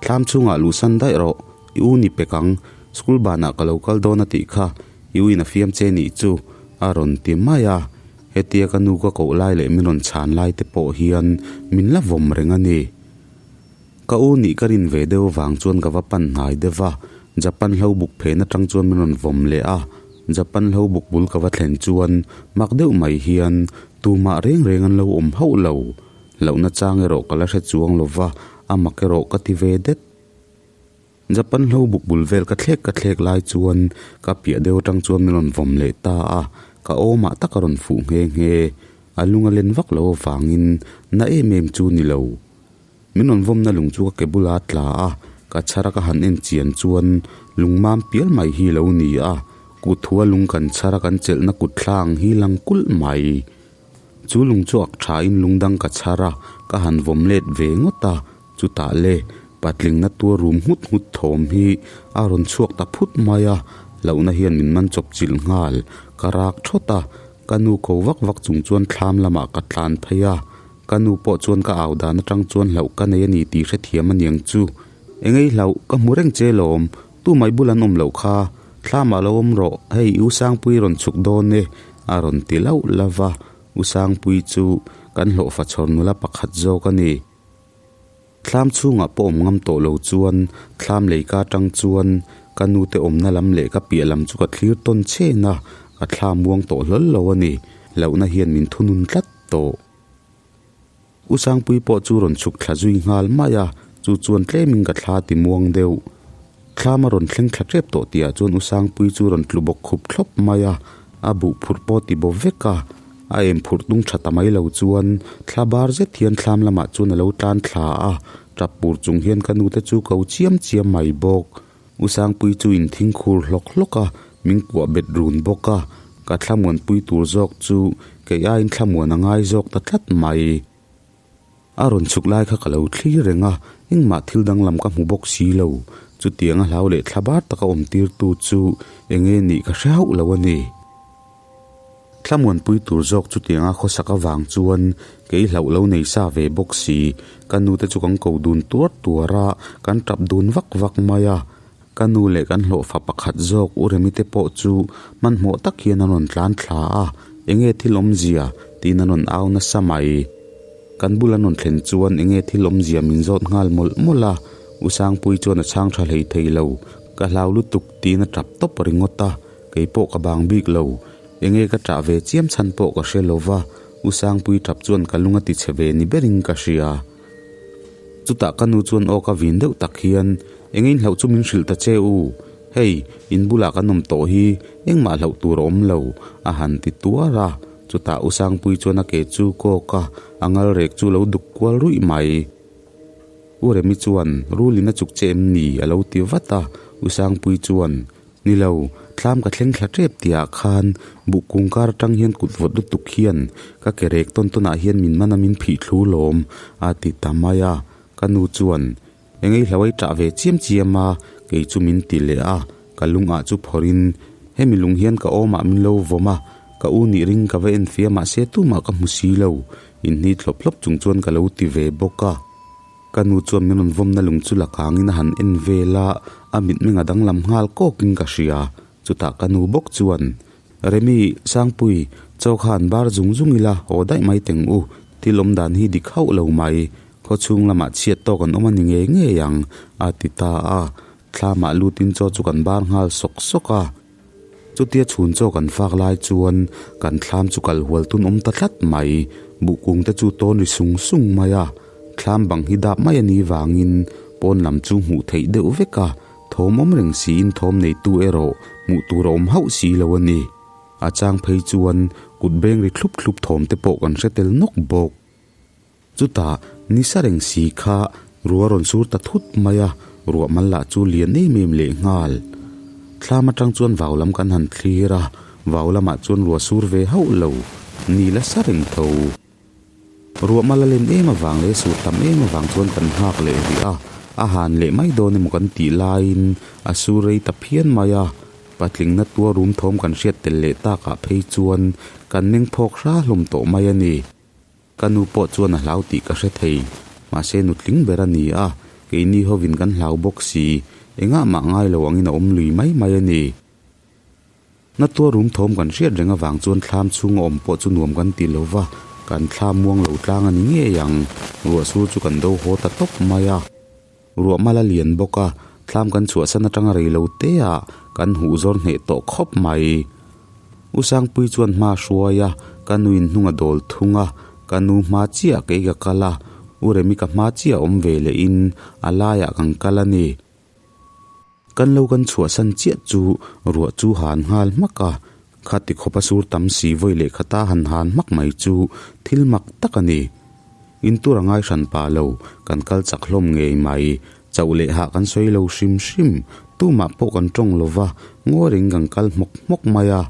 Thlam chhungah luhsan daih rawh, i u ni pek ang, school banah ka lo kal dawn a tih kha, i u in a fiam che nih chu, a rawn ti mai a. Hetia ka nu ka koh lai leh min rawn chhan lai te pawh hian min la vawm reng a ni. Ka u nih ka rin ve deuh vang chuan ka va pan hnai deuh va, Japan hlo buk phen atang chuan min rawn vawm leh a. Japan hlo buk bul ka va thlen chuan mak deuh mai hian tumah reng reng an lo awm hauh lo. Hlauhna chang erawh ka la hre chuang lo va, a mak erawh ka ti ve det. Japan hlo buk bul vel ka thlek ka thlek lai chuan ka piah deuh atang chuan min rawn vawm leh ta a, ka awmah tak a rawn fuh nghe nghe. A lung a len vak lo avangin na em em chu ni lo. Min rawn vawmna lung chu ka ke bula tla a, ka chhara ka han en chian chuan lung mam pial mai hi lo ni a, kut thua lung kan chhara kan chelhna kut thla ang hi lang kulh mai. Chu lung chu ak thain lung dang ka chhar a, ka han vawm let ve ngawt a, chutah le patlingna tuar rum nghut nghut thawm hi a rawn chhuak ta phut mai a, hlauhna hian min man chawp chilh nghal, ka rak thawt a, ka nu ko vak vak chung chuan thlam lamah ka tlan phei a, ka nu pawh chuan ka au dan atang chuan hlauh ka nei a ni tih hrethiam a niang chu. Engei hlauh, ka hmu reng che lawm, Tu mai bul an awm loh kha, thlamah lo awm rawh, hei U Sangpui rawn chhuk dawn e, a rawn ti lauh lauh va, U Sangpui chu kan hlawhfa chhawr nula pakhat zawk a ni. Thlam chhungah pawh awm ngam tawh lo chuan thlam leika atang chuan ka nute awmna lam leh ka piah lam chu ka thlir tawn chhen a, ka thla muang tawh hlawl lo a ni. Hlauhna hian min thunun tlat. tawh. U Sangpui pawh chu rawn chhuk thla zui nghal mai a, chu chuan tlemin ka thla ti muang deuh. Thlam a rawn thleng thla tep tawh tihah chuan U Sangpui chu rawn tlu bawk khup thlawp mai a, a buh phurh pawh ti baw vek a, a em phurh tung tha ta mai lo chuan thla bar zet hian thlam lamah chuan a lo tlan thla a, tap pur chung hian ka nute chu ko chiam chiam mai bawk. U Sangpui chu in thing khur hlawk hlawk a, min kuah bet run bawk a, ka thlamuanpui tur zawk chu kei aiin thlamuan a ngai zawk ta tlat mai. A rawn chhuk lai kha ka lo thlir reng a, engmah thil danglam ka hmu bawk si lo. Chutiang a hlau leh thla bar taka awm tirtu chu enge nih ka hre hauh lo a ni. Thlamuanpui tur zawk chutianga khawsak avang chuan kei hlauh lo nei sa ve bawk si. Ka nu te chu kan ko dun tuar tuar a, kan tap dun vak vak mai a. Ka nu leh kan hlawhfa pakhat zawk U Remi te pawh chu hmanhmawh tak hian an rawn tlan thla a, Enge thil awmzia? tiin an rawn au nasa mai. Kan bul an rawn thlen chuan enge thil awmzia min zawt nghal mawlh mawlh a, U Sangpui chuan a chhang tha hlei thei lo, ka hlau lutuk tiin a tap tawp ringawt a, kei pawh ka bang bik lo. Enge ka tah ve chiam chhan pawh ka hre lo va, U Sangpui tap chuan ka lung a ti chhe ve ni berin ka hria. Chutah ka nu chuan aw ka vin deuh tak hian, Eng in hlauh chu min hrilh ta che u, hei, in bulah kan awm tawh hi, engmah hlauh tur a awm lo, a han ti tuar a. Chutah U Sangpui chuan a ke chu kawk a, a ngal rek chu lo duk kual ruih mai. U Remi chuan, Rulin a chuk che em ni? a lo ti vat a. U Sangpui chuan, Ni lo, thlam ka thleng thla tep tihah khan buh kung kar atang hian kut vawt lutuk hian ka ke rek tawn tawnah hian min man a min phih thlu lawm a ti ta mai a. Ka nu chuan, Engei hlauh ai tah ve chiam chiam a, kei chu min ti leh a, ka lungah chu phawrhin hemi lung hian ka awmah min lo vawm a, ka u nih ring ka va en fia mahse tumah ka hmu si lo, inhni thlawp thlawp chung chuan ka lo ti ve bawk a. Ka nu chuan min rawn vawmna lung chu la kangin a han en vel a, a mitmeng a danglam nghal kawkin ka hria. Chutah ka nu bawk chuan, Remi, Sangpui, chaw kha an bar zung zung ila, haw daih mai teng u, thil awm dan hi dik hauh lo mai, khaw chhung lamah chhiat tawk an awm a ni ngei ngei ang, a ti ta a. Thlamah lutin chaw chu kan bar nghal sawk sawk a. Chutia chhun chaw kan fak lai chuan kan thlam chu kal hual tun awm ta tlat mai. Buh kung te chu tawn ri sung sung mai a. Thlam bang hi dap mai a nih vangin pawn lam chu hmuh theih deuh vek a, thawm awm reng siin thawm neitu erawh hmuh tur a awm hauh si lo a ni. A chang phei chuan kut beng ri thlup thlup thawm te pawh kan hre tel nawk bawk. Chutah ni sa reng si kha ruah rawn sur ta thut mai a, ruah mal lah chu lian em em leh nghal. Thlam atang chuan vau lam kan han thlir a, vau lamah chuan ruah sur ve hauh lo, ni la sa reng tho. Ruah mal a len em avang leh sur tam em avang chuan kan nghak leh rih a, a han leh mai dawn emaw kan tih laiin a sur rei ta phian mai a, patlingna tua rum thawm kan hriat tel leh takah phei chuan kan meng phawk hra hlawm tawh mai a ni. Ka nu pawh chuan a hlau tih ka hre thei, mahse nutling ber a ni a, keini hovin kan hlau bawk si, engah mah ngai lo angin a awm lui mai mai a ni. Na tuar rum thawm kan hriat reng avang chuan thlam chhunga awm pawh chu nuam kan ti lo va, kan thla muang lo tlang a ni ngei ang, ruah sur chu kan do haw ta tawp mai a. Ruah mal a lian bawk a, thlam kan chhuahsan atanga rei lo te ah kan huh zawr hneh tawh khawp mai. U Sangpui chuan hma a hruai a, ka nuin hnung a dawl thung a, ka nu hma chiah kei ka kal a, U Remi ka hma chiah awm ve leh in a laiah kan kal a ni. Kan lo kan chhuahsan chiah chu ruah chu han nghal hmak a, khati khawpa sur tam si vawi leh khata han han hmak mai chu thil mak tak a ni. In tur a ngai hran pah lo, kan kal chak hlawm ngei mai. Chauh leh hah kan sawi lo hrim hrim, tumah pawh kan tawng lo va, ngawi reng kan kal hmawk hmawk mai a.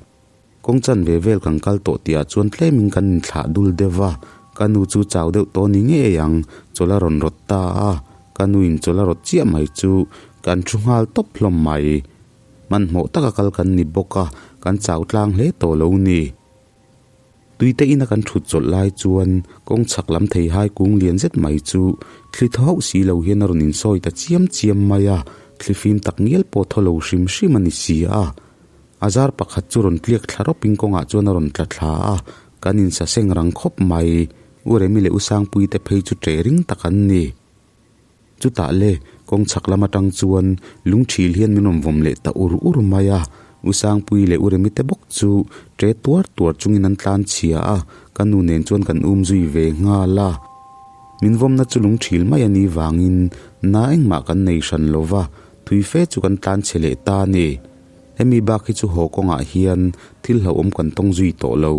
Kawng chanve vel kan kal tawh tihah chuan tlemin kan inthlah dul deuh va, ka nu chu chau deuh tawh ni ngei ang, chawlh a rawn rawt ta a, ka nuin chawlh a rawt chiah mai chu kan thu nghal tawp hlawm mai. Hmanhmawh taka kal kan ni bawk a, kan chau tlang hle tawh lo ni. Tuite ina kan thut chawlh lai chuan kawng chhak lam thei hai kung lian zet mai chu thli thaw hauh si lo hian a rawn insawi ta chiam chiam mai a, thli fim tak ngial pawh thaw lo hrim hrim a ni si a. A zar pakhat chu rawn tliak thla rawpin kawngah chuan a rawn tla thla a, kan insa seng rang khawp mai. U Remi leh U Sangpuii te phei chu ṭe ring tak an ni. Chutah le, kawng chhak lam atang chuan lung ṭhil hian min rawn vawm leh ta ur ur mai a, U Sangpuii leh U Remi te bawk chu ṭe tuar tuar chungin an tlan chhia a, Ka nu nen chuan kan um zui ve nghal a. Min vawmna chu lung thil mai a nih vangin na engmah kan nei hran lo va, thui fe chu kan tlan chhe leh ta a ni. Hemi bak hi chu haw kawngah hian thil hlauhawm kan tawng zui tawh lo.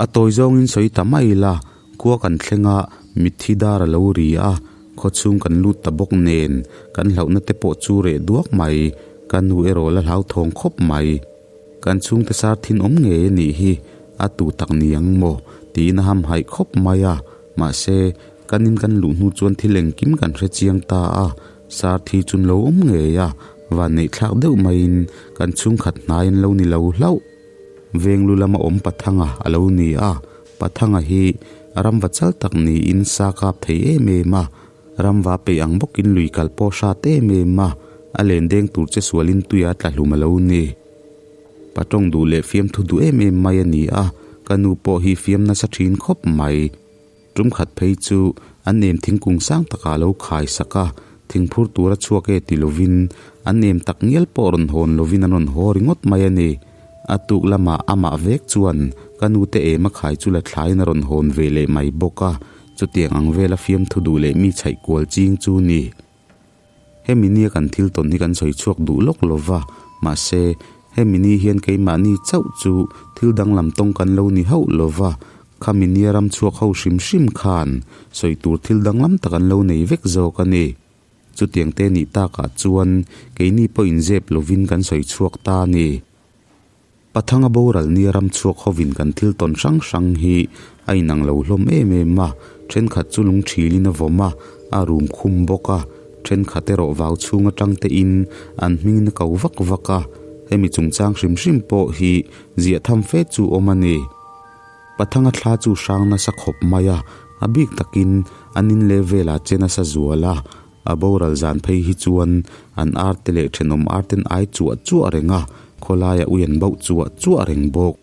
A tawi zawngin sawi ta mai ila, khua kan thleng a, mitthi dar a lo ri a, khawchhung kan lut ta bawk nen, kan hlauhna te pawh chu reh duak mai, ka nu erawh la hlauthawng khawp mai. Kan chhungte sar thin awm ngei a nih hi, a tu tak ni ang maw? tiin a hamhaih khawp mai a, mahse, kan in kan luh hnu chuan thil engkim kan hre chiang ta a, sar thi chu an lo awm ngei a, vanneihthlak deuh maiin kan chhungkhat hnai an lo ni lo hlauh. Venglu lama awm Pathanga a lo ni a, Pathanga hi ramva chal tak niin sa kap thei em em a, ramva peih ang bawkin lui kal pawh hrat em em a, a len deng tur che sualin tuia tla hlum a lo ni. Patawng duh leh fiamthu duh em em mai a ni a, ka nu pawh hi fiam nasa thin khawp mai. Tum khat phei chu an nem thingkung sang takah a lo khai sak a, thingphur tura chhuak e ti lovin an nem tak ngial pawh rawn hawn lovin an rawn haw ringawt mai a ni. A tuk lamah amah vek chuan ka nute em a khai chu la thlaiin a rawn hawn ve leh mai bawk a, chutiang ang vela fiamthu duh leh mi chhaih kual ching chu ni. Hemi nia kan thil tawn hi kan sawi chhuak duh lawk lo va, mahse, hemi ni hian keimahni chauh chu thil danglam tawng kan lo ni hauh lo va, khami nia ram chhuak ho hrim hrim khan sawi tur thil danglam tak an lo nei vek zawk a ni. Chutiang te nih takah chuan keini pawh inzep lovin kan sawi chhuak ta a ni. Pathanga boral nia ram chhuak hovin kan thil tawn hrang hrang hi a inang lo hlawm em em a, thenkhat chu lung thilin a vawm a, a rum khum bawk a, thenkhat erawh vau chhung atang tein an hmingin a ko vak vak a, hemi chungchang hrim hrim pawh hi ziah tham fe chu awm a ni. Pathanga thla chu hrang nasa khawp mai a, a bik takin an in leh velah che nasa zual a, A boral zan phei hi chuan an ar te leh thenawm ar ten ai chuah chuah reng a, khawlaia ui an bauh chuah chuah reng bawk.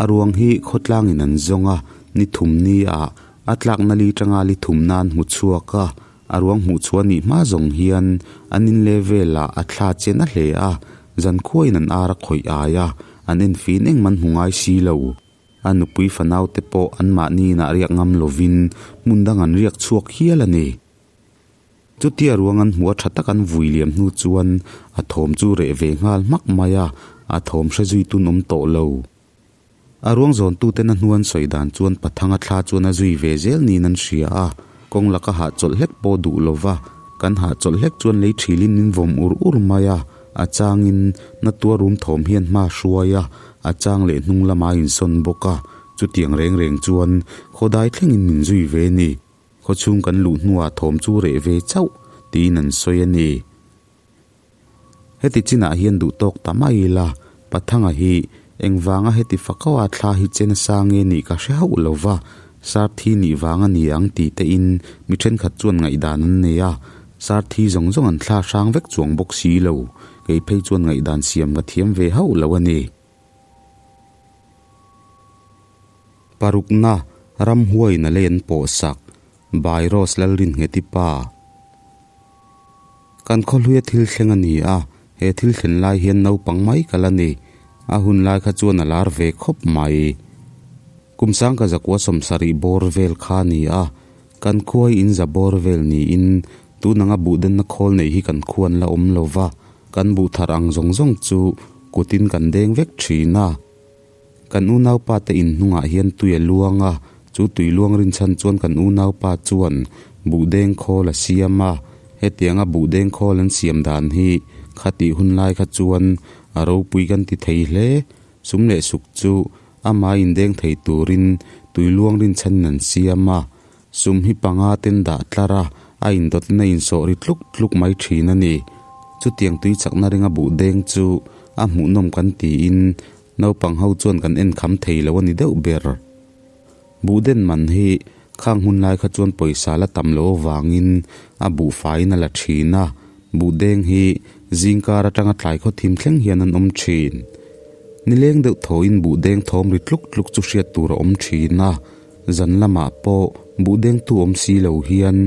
A ruang hi khawtlangin an zawng a, ni thum ni ah a tlakna li tanga li thum nan hmu chhuak a, a ruang hmuh chhuah nih hma zawng hian an in leh velah a thla chen a hle a, zankhuain an ar a khawih ai a, an enfin engmah an hmu ngai si lo. A nupui fanaute pawh anmahni inah riak ngam lovin hmun dang an riak chhuak hial a ni. Chutia ruang an hmuh a tha tak an vui liam hnu chuan a thawm chu reh ve nghal hmak mai a, a thawm hre zui tun awm tawh lo. A ruang zawntuten a hnu an sawi dan chuan Pathanga thla chuan a zui ve zel niin an hria a, kawng laka hahchawlh hlek pawh duh lova kan hahchawlh hlek chuan lei thilin min vawm ur ur mai a, A changin na tuar rum thawm hian hma hruai a, a chang leh hnung lamah a insawn bawk a, chutiang reng reng chuan khawdai thlengin min zui ve ni. Khawchhung kan luh hnuah thawm chu reh ve chauh tiin an sawi a ni. Heti chinah hian duh tawk ta mai ila, Pathanga hi engvanga heti fakaua thla hi che nasa nge nih ka hre hauh lo va, Sarthi nih vang a ni ang tih tein mi thenkhat chuan ngaihdan an nei a, Sarthi zawng zawng an thla hrang vek chuang bawk si lo, kei phei chuan ngaihdan siam ka thiam ve hauh lo a ni. Parukna, Ramhuaiin a lei an pawh sak, By Rose Lalrinngeti pa. Kan khawhluia thil thleng a ni a, he thil thlen lai hian naupang mai ka la ni. A hun lai kha chuan a lar ve khawp mai. Kum sangka zakua sawmsarih bawr vel kha a ni a, kan khua hi inza bawr vel niin tun anga buhdenna khawl neih hi kan khua an la awm lo va, kan buh thar ang zawng zawng chu kutin kan deng vek thin a. Kan unaupa te inhnungah hian tui a luang a, chu tui luang rinchhan chuan kan unaupa chuan buhdeng khawl a siam a, hetianga buhdeng khawl an siam dan hi khatih hun lai kha chuan a ropui kan ti thei hle. Sum leh suk chu ama indeng thei turin tui luang rinchhanin an siam a, sum hi panga ten dah tlar a, a indawtin a insawh ri tluk tluk mai thin a ni. Chutiang tui chakna ringa buhdeng chu a hmuhnawm kan tiin Naupang ho chuan kan en kham thei lo a ni deuh ber. Buhden man hi khang hun lai kha chuan pawisa la tam loh avangin a buhfaiin a la thin a, buhdeng hi zingkar atanga tlai khaw thim thleng hian an awm thin. Nileng deuh thawhin buhdeng thawm ri tluk tluk chu hriat tur a awm thin a, zan lamah pawh buhdengtu awm si lo hian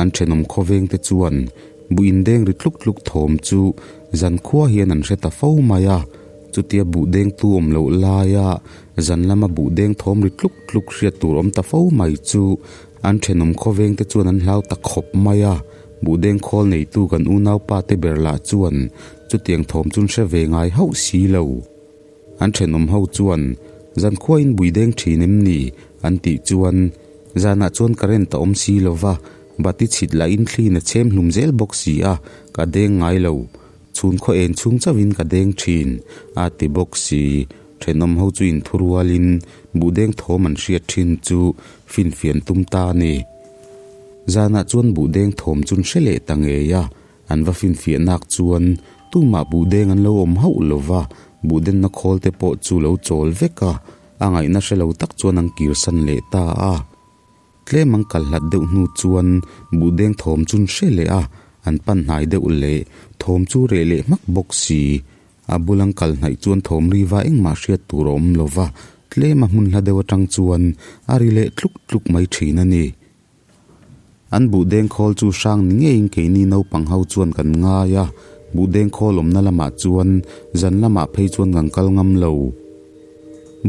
an thenawm khawveng te chuan buh indeng ri tluk tluk thawm chu zan khua hian an hre ta fo mai a. Chutia buh dengtu awm loh laia zan lama buh deng thawm ri tluk tluk hriat tur awm ta fo mai chu an thenawm khawveng te chuan an hlau ta khawp mai a. Buh deng khawl neitu kan unaupa te ber lah chuan chutiang thawm chu an hre ve ngai hauh si lo. An thenawm ho chuan, Zan khuain bui deng thin em ni? an tih chuan, Zanah chuan current a awm si lo va, bati chhit lahin thliin a chhem hlum zel bawk si a, ka deng ngai lo. Chhun khaw en chhung chauhin ka deng thin, a ti bawk si. Thenawm ho chu inthurualin buhdeng thawm an hriat thin chu finfian tum ta a ni. Zanah chuan buhdeng thawm chu an hre leh ta ngei a, An va finfiah nak chuan tumah buhdeng an lo awm hauh lo va, buhdenna khawl te pawh chu lo chawl vek a, a ngaihna hre lo tak chuan an kirsan leh ta a. Tlem an kal hlat deuh hnu chuan buhdeng thawm chu an hre leh a, an pan hnai deuh leh thawm chu reh leh hmak bawk si. A bul an kal hnaih chuan thawm ri va engmah hriat tur a awm lo va, tlem a hmun hla deuh atang chuan a ri leh tluk tluk mai thin a ni. An buhdeng khawl chu hrang ni ngeiin keini naupang ho chuan kan ngai a, buhdeng khawl awmna lamah chuan zan lamah phei chuan kan kal ngam lo.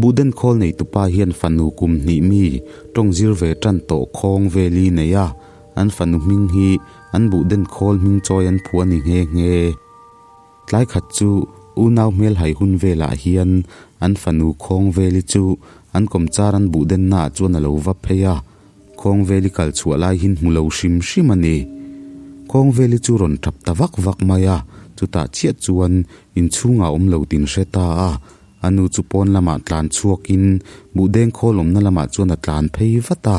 Buhden khawl neitupa hian fanu kum hnih mi tawng zir ve tan tawh khawng veli nei a, an fanu hming hi an buhden khawl hming chawi an phuah a ni nghe nghe. Tlai khat chu unau hmel hai hun velah hian an fanu khawng veli chu an kawmchar an buhdennaah chuan a lo va phei a, Khawngveli kal chhuah lai hin hmu lo hrim hrim a ni. Khawngveli chu rawn tap ta vak vak mai a, chutah chiah chuan inchhungah awm lo tin hre ta a. A nu chu pawn lamah tlan chhuakin buhdeng khawl awmna lamah chuan a tlan phei vat a.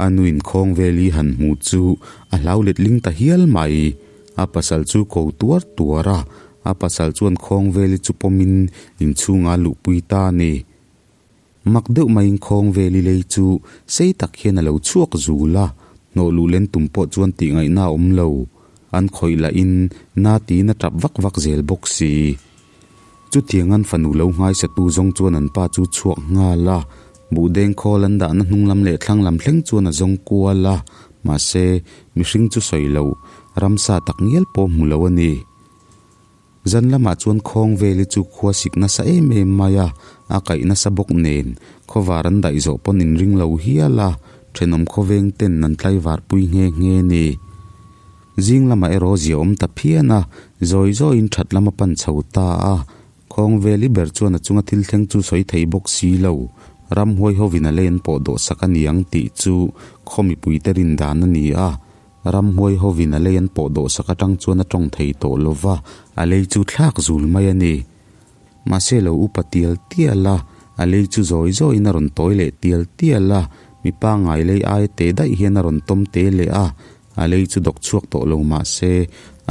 A nuin Khawngveli han hmu chu a hlau letling ta hial mai. A pasal chu ko tuar tuar a, a pasal chuan Khawngveli chu pawmin inchhungah a luhpui ta a ni. Mak deuh maiin khawng veli lei chu sei tak hian a lo chhuak zul a, hnawh luh len tum pawh chuan tih ngaihna a awm lo. An khawih lahin na tiin a tap vak vak zel bawk si. Chutiang an fanu lo nghaisatu zawng chuan an pa chu chhuak nghal a, buhdeng khawl an dahna hnung lam leh thlang lam thleng chuan a zawng kual a, mahse mihring chu sawi lo, ramsa tak ngial pawh hmu lo a ni. Zan lamah chuan khawng veli chu khua sik nasa em em mai a, a kaih nasa bawk nen khawvar an daih zawh pawn inring lo hial a, thenawm khawveng ten an tlaivar pui nghe nghe ni. Zing lamah erawh zia awm ta phian a, zawi zawiin that lam a pan chho ta a, khawng veli ber chuan a chunga thil thleng chu sawi thei bawk si lo, ramhuai hovin a lei an pawh dawh sak a niang tih chu khaw mipuite rin dan a ni a. Ramhuai hovin a lei an pawh dawh sak atang chuan a tawng thei tawh lo va, a lei chu thlak zul mai a ni. Mahse lo upa tial tial a, a lei chu zawi zawiin a rawn tawi leh tial tial a, mi pangngai lei aia te daih hian a rawn tawm te leh a, a lei chu dawk chhuak tawh lo mahse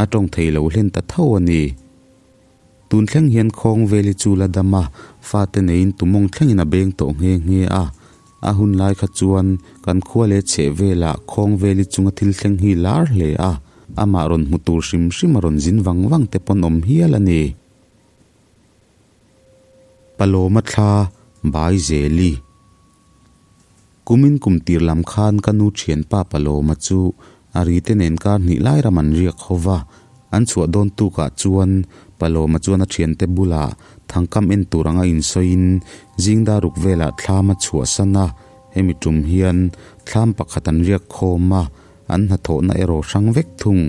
a tawng thei lo hlen ta tho a ni. Tun thleng hian khawng veli chu la dam a, fate neiin tumawng thlengin a beng tawh nghe nghe a. A hun lai kha chuan kan khua leh chheh velah khawng veli chunga thil thleng hi lar hle a, amah rawn hmu tur hrim hrim a rawn zin vang vang te pawn awm hial a ni. Palawma thla Bai Zeli Kumin kum tir lam khan ka nu thianpa Palawma chu a rite nen kar hnih lai ram an riak ho va, an chhuah dawn tukah chuan Palawma chuan a thiante bulah thangkam en tur anga insawiin zingdar ruk velah thlam a chhuahsan a, hemi tum hian thlam pakhat an riak khawm a, an hnathawhna erawh hrang vek thung.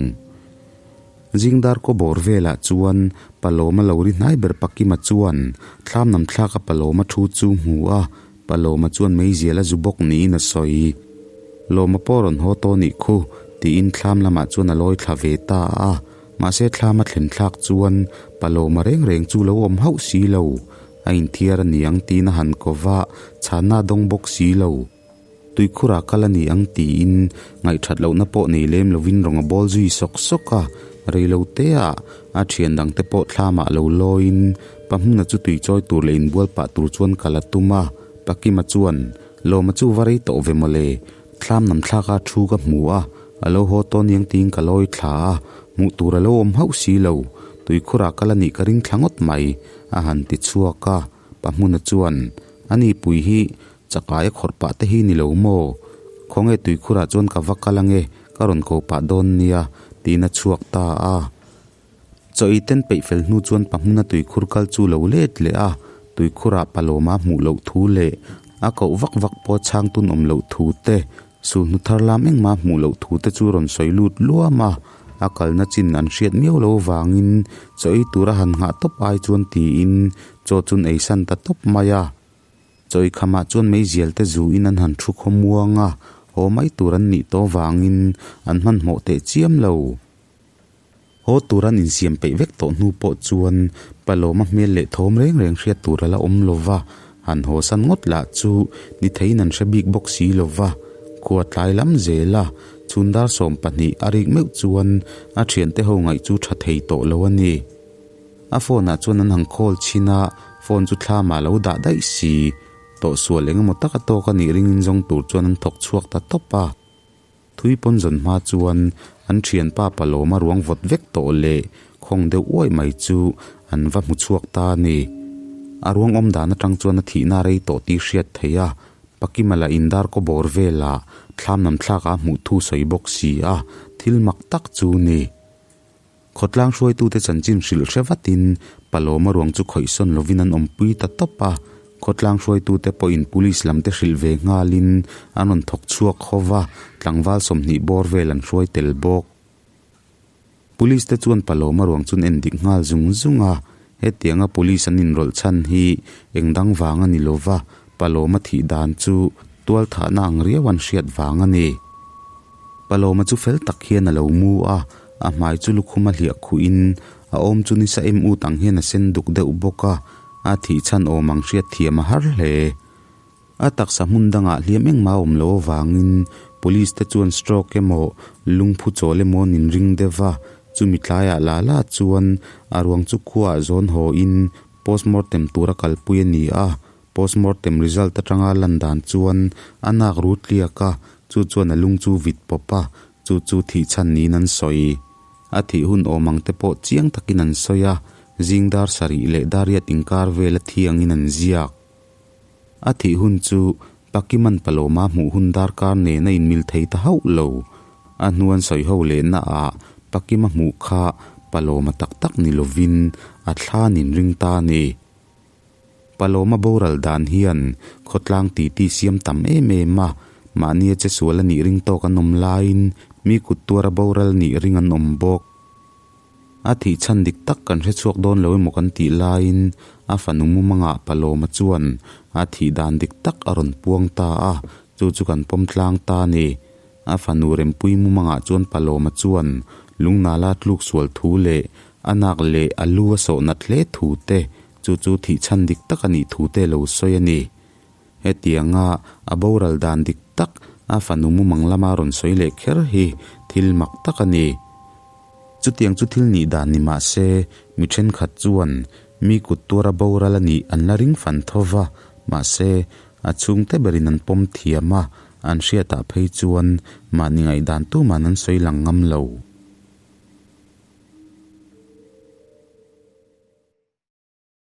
Zingdar kaw bawr velah chuan Palawma lo ri hnai ber Pakima chuan thlam nam thlaka Palawma thu chu hmu a, Palawma chuan meizial a zu bawk niin a sawi. Lawma pawh rawn haw tawh nih khu tiin thlam lamah chuan a lawi thla ve ta a, mahse thlam a thlen thlak chuan Palawma reng reng chu lo awm hauh si lo, a inthiar a niang tiin a han ko va, chhanna a dawng bawk si lo. Tuikhurah kal a ni ang tiin ngaihthat lohna pawh nei lem lovin rawng a bawl zui sawk sawk a, reiloteah a thian dangte pawh thlamah lo lawiin Pahmuna chu tui chawi tur leh inbual pah tur chuan kal a tum a, Pakima chuan, Lawma chu va rei tawh ve mawle, thlam nam thlaka thu ka hmu a, a lo haw tawn iang tiin ka lawi thla a, hmuh tur a lo awm hauh si lo, tuikhurah kal a nih ka ring thla ngawt mai, a han ti chhuak a. Pahmuna chuan, A ni pui hi chakai a khawrh pah te hi ni lo maw? Khawnge tuikhurah chuan ka va kal ange, ka rawn ko pah dawn nia, tiin a chhuak ta a. Chaw ei ten peih fel hnu chuan pahmuna tuikhur kal chu lo let leh a, tuikhurah Palawma hmuh loh thu leh a koh vak vak pawh chhang tun awm loh thu te, sulhnu thar lam engmah hmuh loh thu te chu rawn sawi lut luam a, a kalna chin an hriat miau lo vangin chaw ei tura han nghah tawp ai chuan tiin chaw chun ei san ta tawp mai a. Chawi khamah chuan meizial te zu in an han thu khawmuang a, haw mai tur an nih tawh vangin an hmanhmawh teh chiam lo. Haw tur an insiam peih vek tawh hnu pawh chuan Palawma hmel leh thawm reng reng hriat tur a la awm lo va, han haw san ngawt lah chu ni theiin an hre bik bawk si lo va. Khua tlai lam zel a, chhun dar 12 a rik meuh chuan a thiante ho ngaih chu tha thei tawh lo a ni. A phone ah chuan an han call chhin a, phone chu thlamah a lo dah daih si. Tawhsual eng emaw taka tawk a nih ringin zawng tur chuan an thawk chhuak ta tawp a. Thui pawn zawn hma chuan an thianpa Palawma ruang vawt vek tawh leh khawng deuh uaih mai chu an va hmu chhuak ta a ni. A ruang awm dan atang chuan a thihna rei tawh tih hriat theih a, Pakimala indar kaw bawr velah thlam nam thlak ah hmuh thu sawi bawk si a, thil mak tak chu ni. Khawtlang hruaitute chanchin hrilh hre vatin Palawma ruang chu khawihsawn lovin an awmpui ta tawp a, khawtlang hruaitute pawhin police lamte hrilh ve nghalin an rawn thawk chhuak ho va, tlangval 20 bawr vel an hruai tel bawk. Police te chuan Palawma ruang chu an en dik nghal zung zung a, hetianga police an inrawlh chhan hi eng dang vang a ni lo va, Palawma thih dan chu tualthahna ang riau an hriat vang a ni. Palawma chu fel tak hian a lo mu a, a hmai chu lukhum a hliah khuhin a awm chu nisa em ut ang hian a sen duk deuh bawk a, a thih chhan awm ang hriat thiam a har hle. A taksa hmun dangah hliam engmah a awm loh avangin police te chuan stroke emaw lungphu chawl emaw an inring deuh va, chumi tlaiah la la chuan a ruang chu khuaah zawn hawiin postmortem tura kalpui a ni a, Postmortem result atanga lan dan chuan a nak ru tliak a, chu chuan a lung chu vit pawp a, chu chu thih chhan niin an sawi. A thih hun awm ang te pawh chiang takin an sawi a, zing dar sarih leh dariat inkar vel a thi angin an ziak. A thih hun chu Pakiman Palawma hmuh hun darkar nen a inmil thei ta hauh lo. A hnu an sawi ho lehna ah Pakima hmuh kha Palawma tak tak ni lovin a thlan inring ta a ni. Palawma boral dan hian khawtlang titi siam tam em em a, mahnia che sual a nih ring tawk an awm laiin mi kut tuara boral nih ring an awm bawk. A thih chhan dik tak kan hre chhuak dawn lo emaw kan tih laiin a fanu mumangah Palawma chuan a thih dan dik tak a rawn puang ta a, chu chu kan pawm tlang ta a ni. A fanu Rempui mumangah chuan Palawma chuan lungnala tluk sual thu leh a nak leh a lu a sawh nat hle thu te Chu chu thih chhan dik tak a nih thu te lo sawi a ni. Hetianga a boral dan dik tak a fanu mumang lama rawn sawi leh kher hi thil mak tak a ni. Chutiang chu thil nih dan ni mah se, mi thenkhat chuan mi kut tuara boral a nih an la ring fan tho va, mahse, a chhungte berin an pawm thiam a, an hriatah phei chuan mahni ngaihdan tuman an sawi lang ngam lo.